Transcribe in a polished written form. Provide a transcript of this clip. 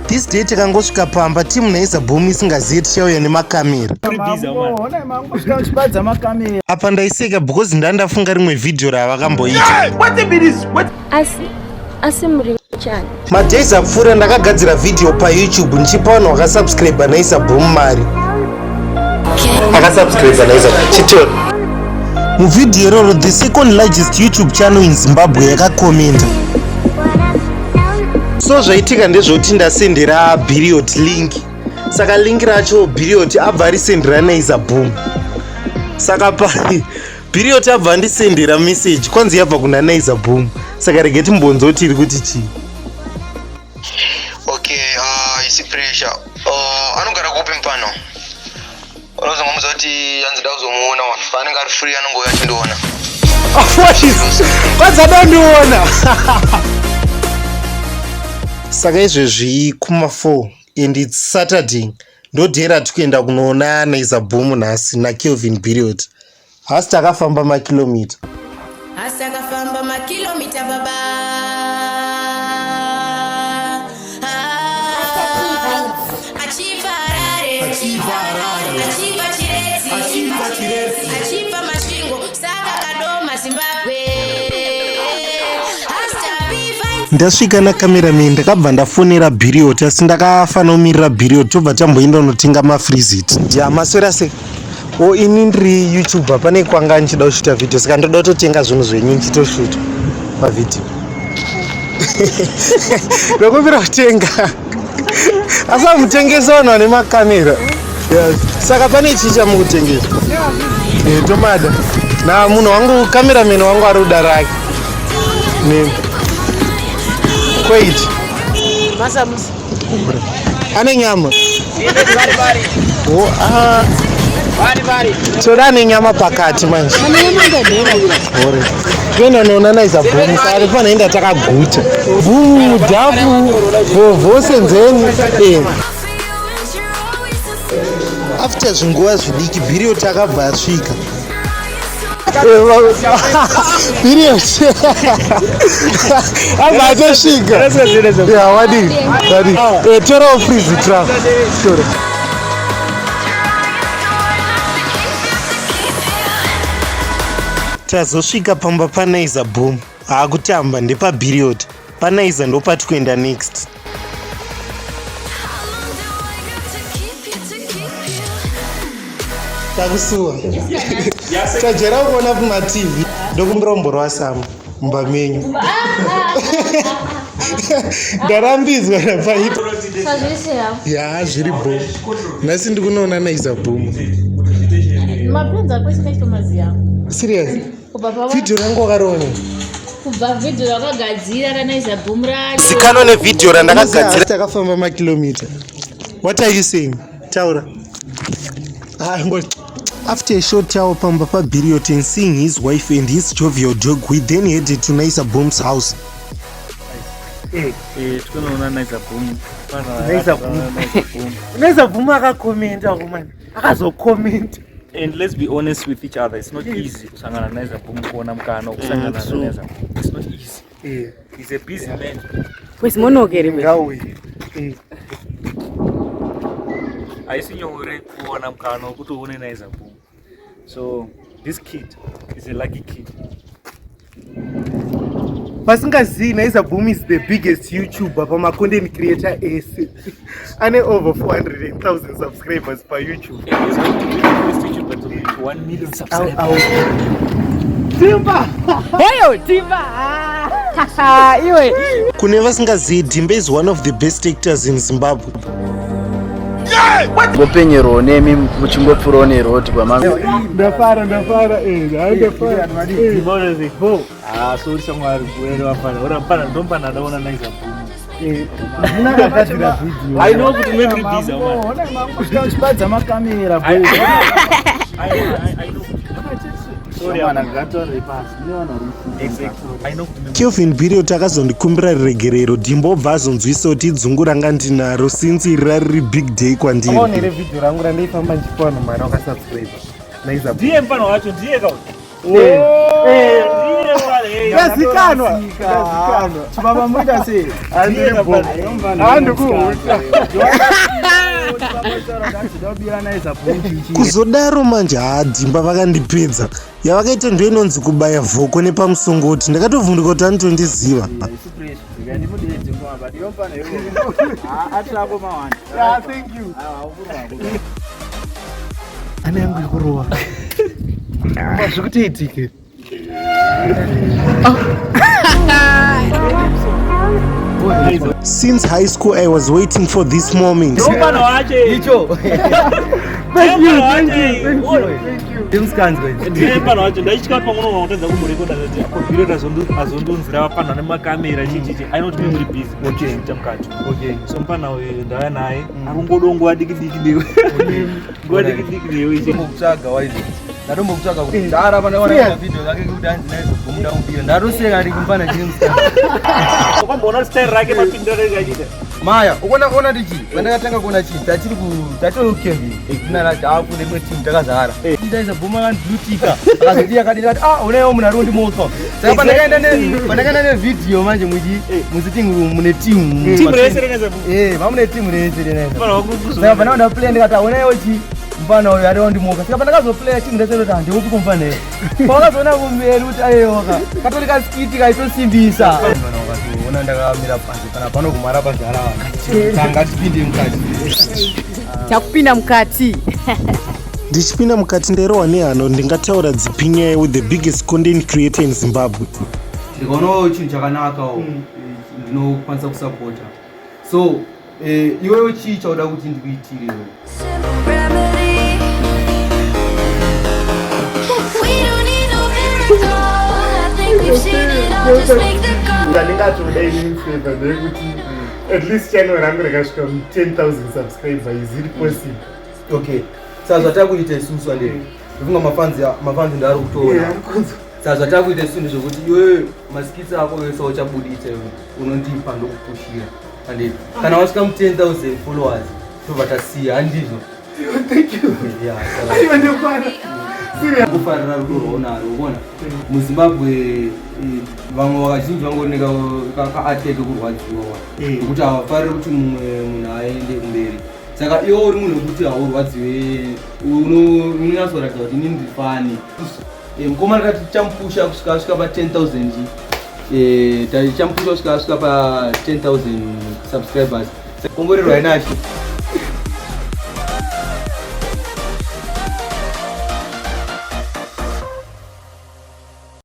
This day takangosvika pamba timu naisa boom isingazive tichauya nemakamera. Apa ndaiseka because ndandafunga rimwe vhidhiyo ravakamboita. Asi asi muri chani. Madays apfuura ndakagadzira vhidhiyo paYouTube ndichipa vanhu vakasubscribe naisa boom mari. Akasubscribe naisa chitora. Muvhidhiyo iroro the second largest YouTube channel in Zimbabwe yakakomenta. So zvaitika ndezvekuti ndasendera Biriot link. Saka link racho Biriot abva arisendera naisa boom. Saka pa Biriot abva andisendera message kwanzi yabva kuna Naiza Boom. Saka rege timbonzo kuti iri kuti chii. Okay, isi pressure. Anogara kupi mupano? Unozongomuudza kuti hanzi da kuzomuona wani. Paanenge ari free anongouya achindiona. Kwanzi adandiona. Saka izvezvi kuma 4 and it's Saturday. Ndodhera tikuenda kunoona Naiza Boom nhasi naKelvin Biriot. Hasi takafamba makilomita. Hasi takafamba makilomita baba. Achibva Harare. Achibva Harare. Achibva Chiredzi. Achibva Chiredzi. Achibva Masvingo. Saka Kadoma Zimbabwe. Ndasvika nacameraman ndakabva ndafonera Biriot asi ndakafanomirira Biriot tobva tamboenda unotenga mafreezit. Ya maswera sei? O ini ndiri youtuber pane kwanga ndichida kushuta video saka ndoda kutotenga zvinhu zvenyu ndichitoshuta pavideo. Ndokumbira kutenga. Asi amutengesa vanhu vane makamera. Yes. Saka pane chii chamukutengesa? Eh, tomada. Na munhu wangu cameraman wangu ari kuda rake. Ne. Kwait. Masamusa. Ane nyama. Oh, ah. Toda ane nyama pakati manje. Ore. Toenda noona naiza bhumu sari panoenda takaguta. Bhumu, dhafu, vhovho senzeni. Eh. After zvinguva zvidiki Biriot akabva asvika. Biriot abva atosvika. Yeah, wadii? Wadii? Eh, torawo freeze trap. Tora. Tazosvika pamba paNaiza Boom. Haakutamba ndepaBiriot. PaNaiza ndopati kuenda next. Takusuwa. Tajera kuona kumatv. Ndokumbira umborwa Sam mumba menyu. Ndarambidzwa napaita. Ya zviri bho. Nhasi ndikunoona Naiza Boom. Mapenzi ako isikaitomaziya. Serious? Video rangu wakariona? Kubva video rakagadzira raNaiza Boom racho. Zikanwa nevideo randakagadzira. Takafamba makilomita. What are you saying? Taura. Ah, After a short hour pamba paBiriot and seeing his wife and his jovial dog, we then headed to Naiza Boom's house. Tikunoona Naiza Boom. Naiza Boom. Naiza Boom akakomenta woman. Akazokomenta. And let's be honest with each other, it's not easy kusangana naNaiza Boom kuona mukana wekusangana naNaiza Boom. It's not easy. He's a busy man. Kwesi monokere kwesi. Ngauye. Haisi nyore kuona mukana wekuti uone Naiza Boom. So this kid is a lucky kid. Vasingazivi Naiza Boom is the biggest YouTuber pamacontent creator ese. Ane over 400,000 subscribers paYouTube. And he's going to be the first YouTuber to reach 1 million subscribers. Timba! Heyo Timba. Iwe. Kune vasingazivi, Dhimbe is one of the best actors in Zimbabwe. Ngopenyerwo nemi muchingopfuurawo neroad kwama Ndafara, ndafara, eh, ndafara. Ah, sorry shamwari, kuwere wafana. Ora mpana ndompana ndaona Naiza Boom. Ndakagadzira video. I know kuti muri busy man. Uchibadza makamera I I know. Sorry, Mwana ngatorere pasi. Mune vanhu vari mufunga. Exactly. I know kuti Kelvin Biriot akazondikumbira ruregerero Dhimbo obva azonzwisa kuti idzungu ranga ndinaro since iri rari big day kwandiri. Maonere video rangu randaifamba ndichipa vanhu mari vakasubscribe. Naiza Boom. ndiye mfana wacho ndiye ka. Ndiye mfana. Ndazikanwa. Ndazikanwa. Chibaba muita sei? Handikuhuta. Kuzodaro manje haadhimba vakandipedza. Yavakaita ndo inonzi kubaya vhoko nepamusongoti. Ndakatovhunduka kuti anotondiziva. Yeah, thank you. Ana yangu ikurova. Zvikutoitike. Since high school I was waiting for this moment. Mupano wache. Icho. Thank you, thank you, thank you. Thank you. Ndimusikanzwa. Ndine mupano wacho ndaichika kuti pamwe unotadza kumurekoda kuti akobhirota azondonzira vapano nemakamera chichichi ainoti mune muri busy Okay. ita mukati. Okay. So mupana uyu ndauya naye akungodo nguva diki diki newe. Nguva diki diki newe ichi. Ndombokutsvaga waizi. Ndatombokutsvaga kuti ndara pandaona video zake kuti hanzi naizo bhumuda mupira. Ndatoseka ndiri kumfana chine musikana. Wakamboona style rake mapindiro anenge achiita. Maya, ukuona ona ndichi, pandakatanga kuona chi, tachiri ku tachiri ku Kevin. Kuna la taku nemwe team takazara. Ndaiza bhuma kan blue ticker. Akazoti akati ndikati ah uneyo munhu ari kundimoka. Saka pandakaenda ne pandakaenda ne video manje muchi mu sitting room mune team. Team rese reneza bu. Eh, vamune team rese reneza. Mupano wangu Saka pandakaenda play ndikati ah uneyo chi mfana uyu ari wandimoka. Saka pandakazoplaya team rese roti handeupi kumfana iye. Pawakazoona kumberi kuti ayewoka. Katori kaskiti kaitosimbisa. Mfana wakatoona ndakamira panze pana panogumara pazara vanhu. Tanga tipinde mukati. Takupinda mukati. Ndichipinda mukati ndairohwa nehana ndingataura dzipi nyaya with the biggest content creator in Zimbabwe. Ndikaonawo chinhu chakanakawo ndinokwanisa kusapota. So iwewe chii chauda kuti ndikuitire iwewe? We don't need no miracle. I think we've seen it all. Just make the call. Ndandingatoda inini favor ndeyekuti at least channel rangu rakasvika 10,000 subscriber. Is it possible? Okay. Saka zvatakuita isusu andei ndofunga mafanzi mafanzi ndaari kutoona. Saka zvatakuita isusu ndezvekuti iwewe maskits ako ese auchabuditsa iwe unondipa ndokupushira andei kana wasvika mu 10,000 followers tobva tasiya handizvo? Thank you. Yeah, saka Aiwa, ndokwana. Serious. Kufarira rudo rwaunaro ukona muZimbabwe vamwe vakazhinji vangori nekaateke kurwadziwa nekuti havafariri kuti mumwe munhu aende kumberi. Saka iwe uri munhu wekuti haurwadziwe, unonyatsoratidza kuti inini ndiri fani. Mukomana tati tichamupusha kusvika asvika pa 10,000, tichamupusha kusvika asvika pa 10,000 subscribers. Komborerwa inashe.